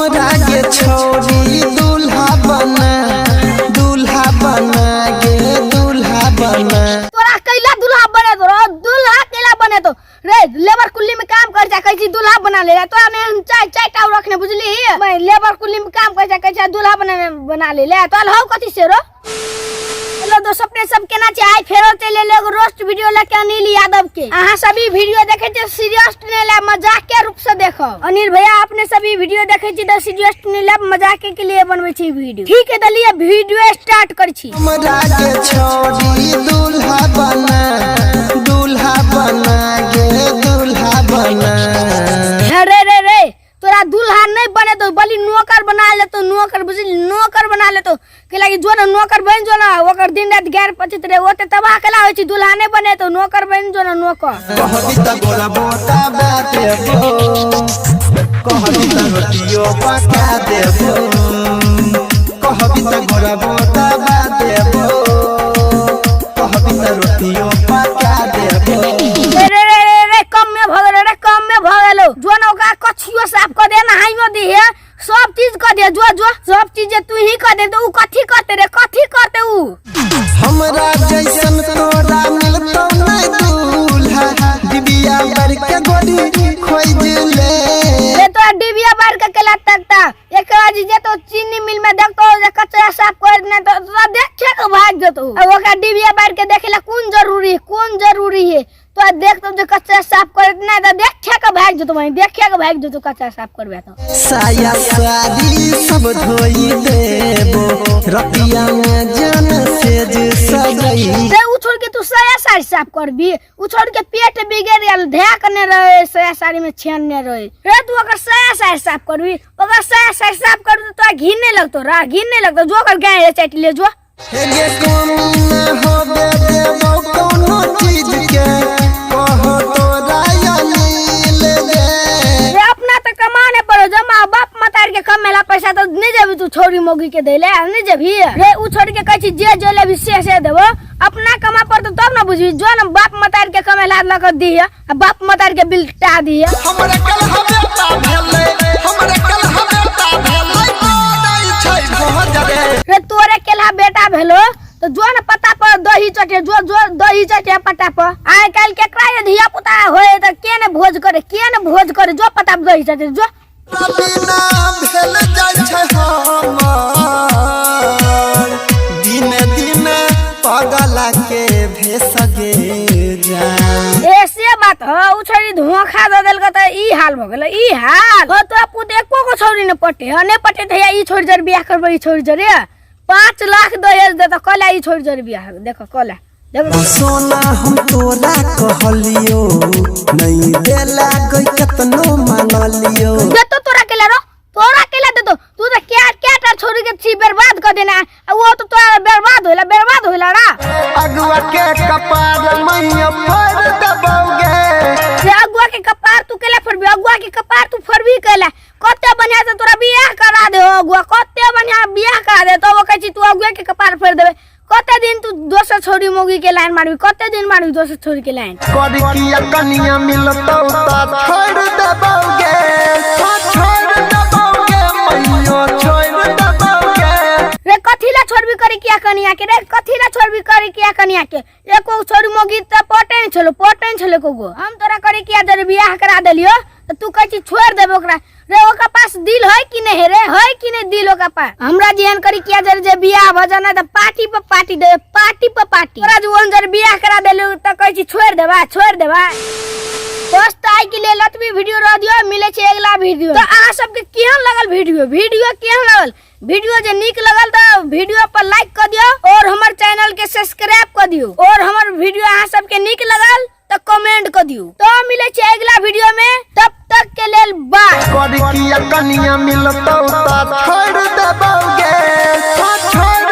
हमरा गे छौरी दूल्हा बना, दूल्हा बना गे दूल्हा बना। तोरा कैला दूल्हा बने तो दूल्हा कैला बने तो रे लेबर कुल्ली में काम कर जा कहै छी दूल्हा बना ले तोरा ने चाय चाय टा रखने बुझली। मैं लेबर कुल्ली में काम कर जा कहै छी दूल्हा बना बना ले ले तो हौ कथी से रो। हेलो दोस्त, अपने सब केना छै? आइ फेरो चलि एलै एगो रोस्ट वीडियो लऽ के अनिल यादव के। अहाँ सब ई वीडियो देखै छियै सीरियस नहि लेब, मजाक के रूप से देखो। अनिल भैया अपने सब ई वीडियो देखै छी तऽ सीरियस नहि लेब, मजाक के लिए बनबै छी वीडियो। ठीक है, तऽ लिए वीडियो स्टार्ट करै छी। हमरा के छौरी दूल्हा बना, दूल्हा बना गे दूल्हा बना। रे रे रे तोरा दूल्हा नहीं बने तो बलि नौकर बना लेतो, नौकर बुझली, नौकर बना लेतो। के लागी जो ना नौकर बन जो ना ओकर दिन रात गैर पचित रे ओते तबाह केला होय छी। दूल्हा नहीं बने तो नौकर बन जो ना नौकर। कहबी त गोरा बोता बाटे बो, कहबी त रोटियो पका देबो, कहबी त गोरा बोता बाटे बो, कहबी त रोटियो पका देबो। रे रे रे रे रे कम में भ गेलो रे, कम में भ गेलो। जो ना ओकरा कछियो साफ क दे, नहाइयो दिहे, सब चीज क दे। जो जो सब चीज जे तू ही क दे तो उ कथी करते रे, कथी करते उ? हमरा जैसन तोरा मिलतो नहीं दूल्हा, डिबिया बार के गोरी खोज ले। रे तोरा डिबिया बार के केला तकता एक बार जे तो चीनी मिल में देखतो जे कचरा साफ कर ने तो तोरा देखे के भाग जतो। आ ओकरा डिबिया बार के देखेला कोन जरूरी है, कोन जरूरी है? तो देखतो जे कचरा साफ कर ने तो देखे के भाग जतो, वहीं देखे के भाग जतो कचरा साफ करबे तो। साया साड़ी सब धोई देबो, रतिया में जन सेज सजई। रे उ छोड़ के तू साया साड़ी साफ करबी, उ छोड़ के पेट बिगड़ गेल ध्याक ने रहे, साया साड़ी में छेन ने रहे। रे तू अगर साया साड़ी साफ करबी, अगर साया साड़ी साफ करबी तो तोरा घिन नहीं लगतो रा, घिन नहीं लगतो। जो कर गाय रे चाट ले जो। हे गे कमी न होबे देबो कोनो चीज के, कहो तोरा अनिल गे। रे अपना तो कमाने पड़ो, जमा बाप मतार के कमेला पैसा तो नहीं जेबी तू छोरी मोगी के देले, नहीं जेबी। रे उ छोड़ के कहै छी जे जे लेबी से से देबो, अपना कमा पर तो तब ना बुझबी। जो न बाप मतार के कमेला लग के दिहे आ बाप मतार के बिल टा दिहे। हमरा कल बेटा भेलै, हमरा कल बेटा भेलै, बनै छै भोज रे। रे तोरे केला बेटा भेलो तो जो न पता पर दही चटे, जो जो दही चटे पता पर। आइ काल्हि केकरा ये धिया पुता होय त के ने भोज करे, के ने भोज करे, जो पता पर दही चटे जो। बिना भेल जाइ छै हमर, दिन दिन पगला के भेस गे जा। ऐसे बात ह, उ छोरी धोखा दे देलक त ई हाल भ गेलै, ई हाल। हो तो पुत एको गो छोरी ने पटे ह, ने पटे त ई छोरी जर बियाह करबै, ई छोरी जरे 5 लाख दहेज दे त कला ई छोरी जर बियाह देखो कला देखो। सोना हम तोरा कहलियो नहीं देला गई कतनो मांगलियो। देतो तोरा केला रो, तोरा केला देतो। तू त क्या क्या टा छोरी के छी बर्बाद कर देना, आ वो तो तोरा बर्बाद होला, बर्बाद होला रा। अगुआ के कपार मैया फोड़ दबौगे। रे अगुआ के कपार तू केला फोड़बी, अगुआ के कपार तू फोड़बी केला? कते बढ़िया से तोरा बियाह करा दे अगुआ, कते बढ़िया बियाह करा दे तो वो कहै छी तू अगुआ के कपार फोड़ देबे। कते दिन तू दोसर छोरी मोगी के लाइन मारबी, कते दिन मारबी दोसर छोरी के लाइन? करिया कनिया मिलतौ त छोड़ दबौगे, छोड़ दबौगे मैयो छोड़ दबौगे। रे कथी ला छोड़बी करी किया कनिया के, रे कथी ला छोड़बी करी किया कनिया के? एको छोरी मोगी त पटे नहीं छलो, पटे नहीं छलो एको गो। हम तोरा करी किया जरे बियाह करा देलियो त तू कहै छी छोड़ देबे ओकरा। रे ओकरा पास दिल है कि नहीं रे, है कि नहीं दिल ओकरा पास? हमरा जेहन करी किया जरे जे बियाह भ जाना त पार्टी पर पार्टी देबे, पार्टी पर पार्टी। तोरा जे ओहन जरे बियाह करा देलियो त कहै छी छोड़ देबा, छोड़ देबा। दोस्त आइ के लिए लतबी वीडियो रह दियो, मिले छै अगला वीडियो। तो अहाँ सबके केहन लगल वीडियो, वीडियो केहन लगल? वीडियो जे नीक लगल त वीडियो पर लाइक कर दियो और हमर चैनल के सब्सक्राइब कर दियो, और हमर वीडियो अहाँ सबके नीक लगल त कमेंट कर दियो। तो मिले छै अगला वीडियो में, तब तक के लेल बाय। करिया कनिया मिलतौ त छोड़ दबौगे, छोड़